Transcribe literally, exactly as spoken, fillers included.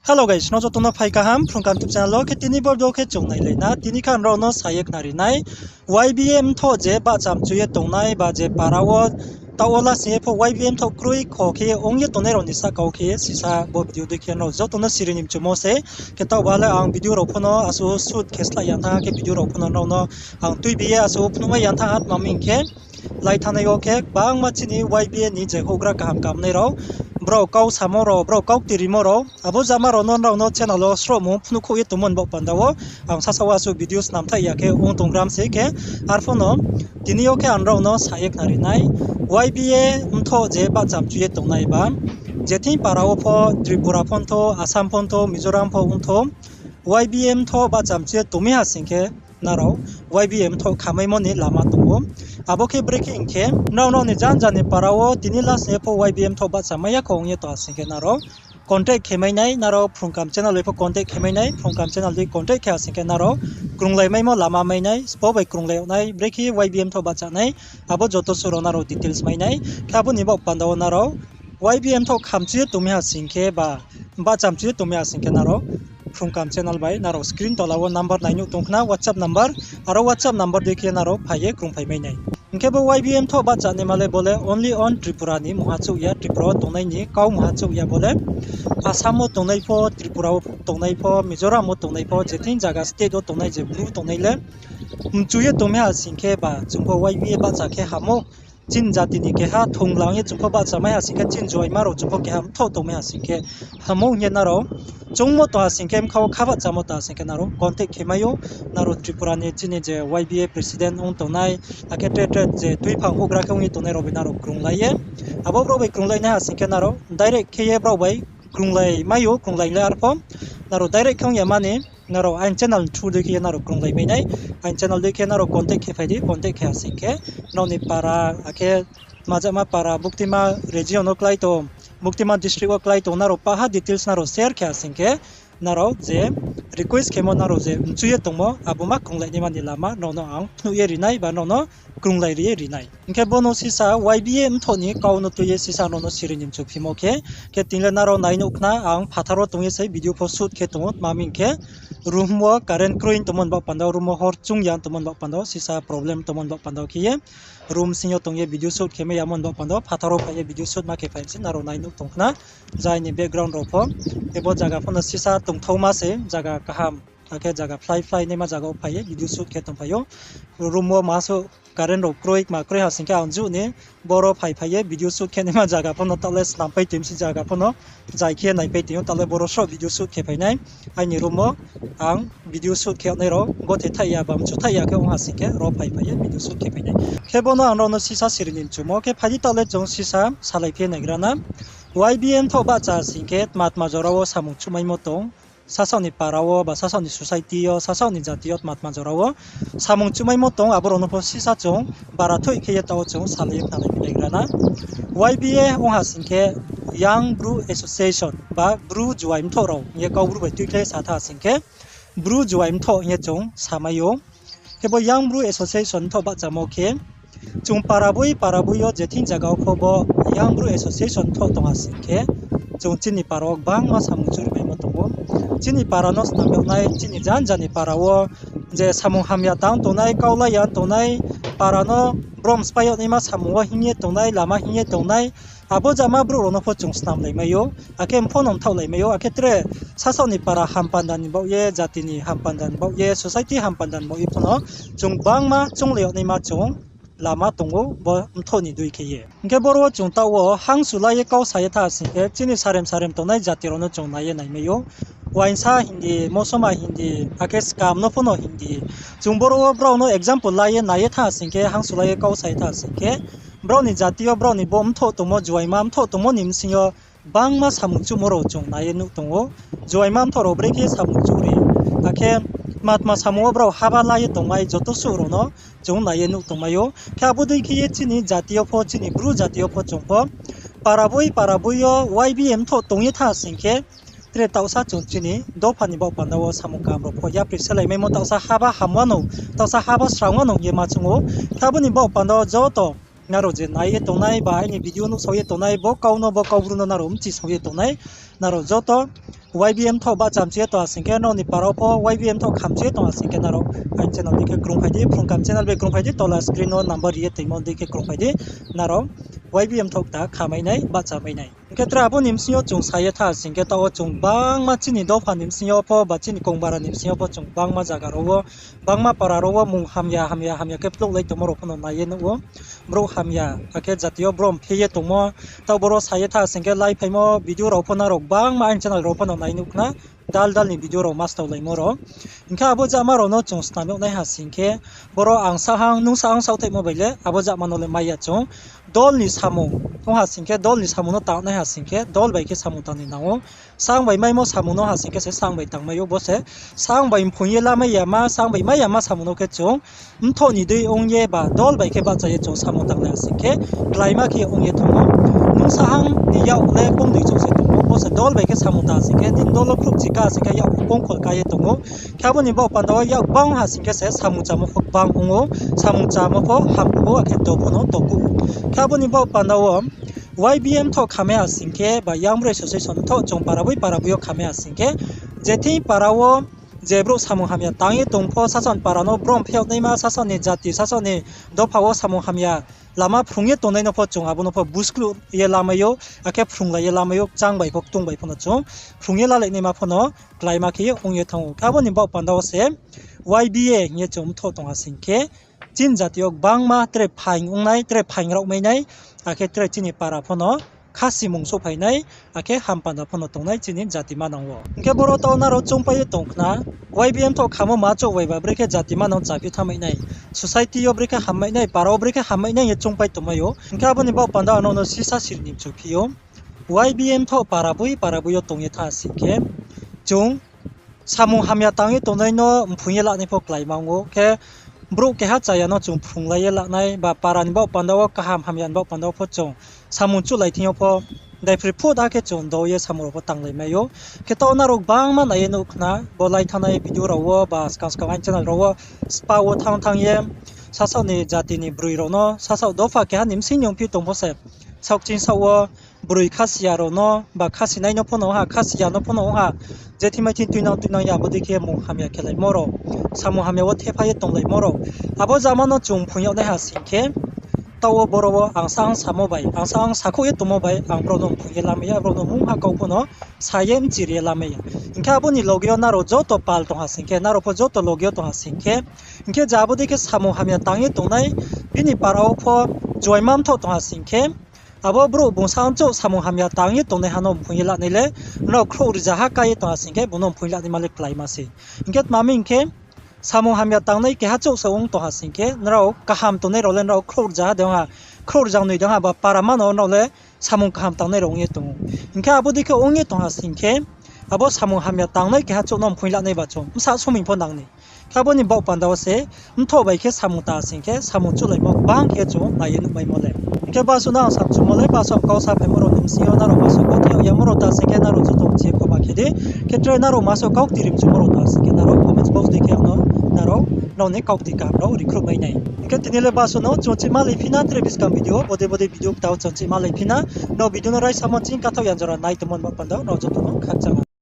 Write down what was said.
Hello guys, no joto no phai kaham Phrung Kaham YouTube channel wo. Khe tini bo video khe chung nailai na, tini khe ang nrao no sa ye khnari nai, Y B A mthoh je bahcha mchu ye tongnai ba je para wo taoh wo lasing ye pho Y B A mthoh kroi kho khe ong ye tongnai rao ni sahka wo khe sisa bo video dei khe nrao joto no siri ni mchumo se. Khe taoh ba le ang video rao pho no asuh shoot khe slái ya thanng ha, khe video rao pho no nrao no ang tuibi ye asuh phnuhmai ya thanng ha, tma hing khe lai thanngnai wo khe gbangma chini Y B A ni je houhgra kaham kamnai rao, brao kau samo rao, brao kau ktirimo rao, abo jama rao no nrao no channel wo srohmung phnuhkhouh ye tongmo ni baoh panda wo ang sasaoh wo asuh video snamthaih ya khe ong tonggram se khe. Arphuh no tini yo khe ang nrao no sa ye khnari nai, Y B A mthoh je bahcha mchu ye tongnai ba, je thing para wo pho, Tripura pho ongthou, Assam pho ongthou, Mizoram pho ongthou, Y B A mthoh bahcha mchu ye tongmi ha sing khe nrao Y B A mthoh khamaimo ni lama tong ou. Abo khe brekhe hing khe, nrao nrao ni janja ni para wo tini lasing ye pho Y B A mthoh bahcha mai ya kho ong ye tong ha sing khe nrao contact khe mai nai, nrao Phrung Kaham channel bai pho contact khe mai nai, Phrung Kaham channel dei contact khe ha sing khe nrao krunglai maimo lama mai nai, sbo bai krunglai yag nai, brekhe Y B A mthoh bahcha nai, abo joto suh rao nrao details mai nai. Khe abo ni baoh panda wo nrao Y B A mthoh khamchu ye tongmi ha sing khe ba bahcha mchu ye tongmi ha sing khe nrao Phrung Kaham channel bai nrao screen tola wo number nai nuh tong khna, WhatsApp number, aro WhatsApp number dei khe nrao phai ye krungphai mai nai. Hing khe bo Y B A mthoh bahcha naima le bo le only on Tripura ni mungha chouh ya, Tripura wo tongnai ni kau mungha chouh ya bo le. Assam wo tongnai pho, Tripura wo tongnai pho, Mizoram wo tongnai pho, je thing zaga state wo tongnai je Bru tongnai le mchu ye tongmi ha sing khe ba chung pho Y B A bahcha khe ham ou. Chini jati ni keha thunglang ye chung pho bahcha mai ha sing khe, chini juaima rao chung pho keha mthoh tongmai ha sing khe ham ou hing ye nrao choungmo tong ha sing khe, bkha wo kha bahchamo tong ha sing khe nrao contact khe mai ou. Nrao Tripura ni chini je Y B A president ong tongnai, akhe tre tre je tuiphang houhgra khe ong ye tongnai rao bai nrao krunglai ye, abo brao bai krunglai nai ha sing khe nrao direct khe ye brao bai krunglai mai ou, krunglai le arpho nrao direct khe ong ya mani, nrao aini channel through dei khe ye nrao krunglai mai nai. Aini channel dei khe nrao contact khe phai di, contact khe ha sing khe nrao ni para, akhe majama para, buktima region wo klái tong, buktima district wo klái tong, nrao paha details nrao share khe ha sing khe, nrao je request khemo nrao je mchu ye tongmo, abo ma krunglai naima ni lama nrao no ang phnuh ye ri nai ba nrao no krunglai ri ye ri nai. Hing khe bo no sisa Y B A mthoh ni kau no tui ye sisa nrao no siri ni mchu phimo khe, khe tini le nrao nai nuh khna ang phathar wo tong ye se video pho shoot khe tong ou, tma hing khe room wo current kroi tongmo ni baoh panda wo, room wo hor chung ya tongmo ni baoh panda wo, sisa problem tongmo ni baoh panda wo khe ye room sing yo tong ye video shoot khe mai yamo ni baoh panda wo, phathar wo phai ye video shoot ma khe phai se nrao nai nuh tong khna. Jai ni background rao pho, ebo zaga pho no sisa tongthaoma se, zaga kaham, akhe zaga phlái phlái naima zaga wo phai ye video shoot khe tongphai ou. Room wo ma suh current rao kroi, kma kroi ha sing khe ang juh ni boro phai phai ye video shoot khe naima zaga pho no taoh le snampai tong mi se, zaga pho no jai khe naipai tong ou, taoh le boro sroh video shoot khe phai nai. Aini room wo ang video shoot khe yag nai rao, gothe thaih ya ba mchu thaih ya khe ong ha sing khe ro phai phai ye video shoot khe phai nai. Khe bo no ang nrao no sisa siri ni mchumo khe, phai di taoh le chung sisa salai phi naigra na. Y B A mthoh bahcha sing khe tma tma jora wo samung chuhmaimo tong, sasaoh ni para wo ba sasaoh ni society yo, sasaoh ni jati yo tma tma jora wo samung chuhmaimo tong, abo rao no pho sisa chung barathoih khe ye taoh wo chung salai ye khnalai phi naigra na. Y B A ong ha sing khe Young Bru Association ba Bru juai mthoh rao hing ye Kaubru bai tuikhlai sa tha sing khe, Bru juai mthoh hing ye chung samai ou. Khe bo Young Bru Association mthoh bahchamo khe, chung para boi para boi yo je thing zaga wo pho bo Young Bru Association mthoh tong ha sing khe, chung chini para wo gbangma samung chuhri maimo tong ou. Chini para no snam yag nai, chini janja ni para wo je samung hamya tang tongnai, kaulai ya tongnai, para no brom sphái yag naima samung wo hing ye tongnai, lama hing ye tongnai, abo jama brouh rao no pho chung snamlai mai ou, akhe mpho no mthaohlai mai ou, akhe tre sasaoh ni para hampanda ni baoh ye, jati ni hampanda ni baoh ye, society hampanda ni baoh ye pho no chung gbangma chounglai yag naima chung lama tong ou, bo mthoh ni dei khe ye. Hing khe boro wo chung taoh wo hangsu la ye kau sa ye tha sing khe, chini sarem sarem tongnai jati rao no chung nai ye naimai ou. Uaingsa hing di, mosoma hing di, akhe skam no pho no hing di. Chung boro wo brao no example la ye nai ye tha sing khe, hangsu la ye kau sa ye tha sing khe, brao ni jati yo brao ni bo mthoh tongmo, juaima mthoh tongmo ni bsing yo gbangma samung chuhmo rao chung nai ye nuh tong ou. Juaima mthoh rao brekhe samung chuhri, akhe tma tma samung wo brao haba la ye tongmai, joto suh rao no chung nai ye nuh tongmai ou. Khe abo dei khe ye chini jati yo pho, chini Bru jati yo pho chung pho para boi para boi yo Y B A mthoh tong ye tha sing khe, tre taohsa chung chini dopha ni baoh panda wo samung kaham rao pho yapri selai maimo, taohsa haba hamya no, taohsa haba srangma no hing ye ma chung ou. Khe abo ni baoh panda wo joto Nrao je nai ye tongnai ba aini video nuhsao ye tongnai, bo kau no, bo Kaubru no nrao mchisao ye tongnai, nrao joto Y B A mthoh bahcha mchu ye tong ha sing khe, nrao ni para wo pho Y B A mthoh khamchu ye tong ha sing khe, nrao aini channel dei khe krungphai di, Phrung Kaham channel bai krungphai di, tola screen no number ri ye toimo dei khe krungphai di, nrao Y B A mthoh kta khamai nai, bahchamai nai. Hing khe tre abo ni bsing yo chung sa ye tha sing khe, taoh wo chung gbangma chini dopha ni bsing yo pho ba chini kongbara ni bsing yo pho chung gbangma zaga rao wo, gbangma para rao wo mung hamya hamya hamya khe phlouhlai tongmo rao pho no nai ye nuh ou. Brouh hamya, akhe jati yo brom phe ye tongmo, taoh boro sa ye tha sing khe, lai phaimo video rao pho nrao gbangma aini channel rao pho no nai nuh khna, dal dal ni video rao ma staolaimo rao. Hing khe abo jama rao no chung snam yag nai ha sing khe, boro ang sahang, nung sahang saohthaihmo bai le abo jama no le mai ya chung. Dol ni samung ong ha sing khe, dol ni samung no tangnai ha sing khe, dol bai khe samung tang ni nang ou. Sang bai maimo samung no ha sing khe se sang bai tangmai ou, bo se sang bai mphoing ye lamai yama, sang bai mai yama samung no khe chung mthoh ni dei ong ye ba dol bai khe bahcha ye chung samung tangnai ha sing khe, kláima khe ong ye thanng ou. Nung sahang ni yak le kong dei chouh se tong ou, bo se dol bai khe samung tang sing khe, nini dol wo khrouhchi ka sing khe yak kong khol ka ye tong ou. Khe abo ni baoh panda wo yak gbang ha sing khe se samung chámo pho gbang ong ou, samung chámo pho ham ou, akhe do pho no do kuh ou. Khe abo ni baoh panda wo Y B A mthoh khamai ha sing khe ba Young Bru Association mthoh chung para boi para boi yo khamai ha sing khe, je thing para wo je brouh samung hamya tang ye tong pho, sasaoh ni para no brom phe yag naima, sasaoh ni jati, sasaoh ni dopha wo samung hamya lama phrung ye tongnai no pho chung abo no pho buskluh ye lamai ou, akhe phrunglai ye lamai ou, kchang bai pho, ktung bai pho no chung phrung ye lalai naima pho no kláima khe ye ong ye thanng ou. Khe abo ni baoh panda wo se Y B A hing ye chung mthoh tong ha sing khe, chini jati yo gbangma tre phaing ongnai, tre phaing rao mai nai, akhe tre chini para pho no khasi mung souhphai nai, akhe ham panda pho no tongnai chini jati manang wo. Hing khe boro taoh nrao choungpai ye tong khna, Y B A mthoh khamo ma chouh bai ba brekhe jati manang chaphi thanngmai nai, society yo brekhe hammai nai, para wo brekhe hammai nai ye choungpai tongmai ou. Hing khe abo ni baoh panda ang nrao no sisa siri ni mchu phi ou. Y B A mthoh para boi para boi yo tong ye tha sing khe, chung samung hamya tang ye tongnai no mphoing ye lanai pho kláima ong ou. Khe brouh keha chaya no chung phrunglai ye lanai, ba para ni baoh panda wo, kaham hamya ni baoh panda wo pho chung samung chuhlai thing yo pho, daiphroi phut ha khe chung do ye samung rao pho tanglai mai ou. Khe taoh nrao gbangma nai ye nuh khna, bo lai thanngnai video rao wo ba skang skang aini channel rao wo spa wo thanng thanng ye sasaoh ni jati ni broi rao no, sasaoh dopha keha ni bsing ni ongphi tong pho se, saohkching saoh wo broi khasiya rao no, ba khasinai no pho no ong ha, khasiya no pho no ong ha, je thing mai thing tuinang tuinang ya, abo dei khe mung hamya khelaimo rao, samung hamya wo thepha ye tonglaimo rao, abo jama no chung phoing yag nai ha sing khe, taoh wo boro wo ang sahang samo bai, ang sahang sakhouh ye tongmo bai, ang brao no mphoing ye lamai ya, brao no mungha kau pho no sa ye mchiri ye lamai ya. Hing khe abo ni loge yo nrao joto pal tong ha sing khe, nrao pho joto loge yo tong ha sing khe, hing khe je abo dei khe samung hamya tang ye tongnai, bini para wo pho juaima mthoh tong ha sing khe, abo brouh bung sahang chouh samung hamya tang ye tongnaiha no mphoing ye lanai le, nrao khrouh rzaha ká ye tong ha sing khe, bung no mphoing lanaima le kláima se. Hing khe tma mi hing khe, samung hamya tangnai keha chouh se ong tong ha sing khe, nrao kaham tongnai rao le nrao khrouh rzaha de ong ha, khrouh rzanoi de ong ha, ba para mano nrao le samung kaham tangnai rao ong ye tong ou. Hing khe abo dei khe ong ye tong ha sing khe, abo samung hamya tangnai keha chouh no mphoing lanai ba chung bsa somoi pho nang ni. Khe abo ni baoh panda wo se, mthoh bai khe samung tang sing khe, samung chuhlaimo gbang khe chung nai ye nuhmaimo le. Hing khe basuh no ang samchumo le, basuh ang kau saphaimo rao ni bsing yo nrao maso kau thai yamo rao ta sing khe, nrao joto mchi ye khoma khe di. Khe tre nrao maso kau kti rimchumo rao ta sing khe, nrao comments box dei khe ang no, nrao, nrao ni kau kti kaham rao rikhruh mai nai. Hing khe tini le basuh no chung chihma lai phi na, tre buskang video, bodei bodei video kta wo chung chihma lai phi na. Nrao video no raisamo ching kathaoh ya jora nai tongmo ni baoh panda wo nrao joto no khakchang ha.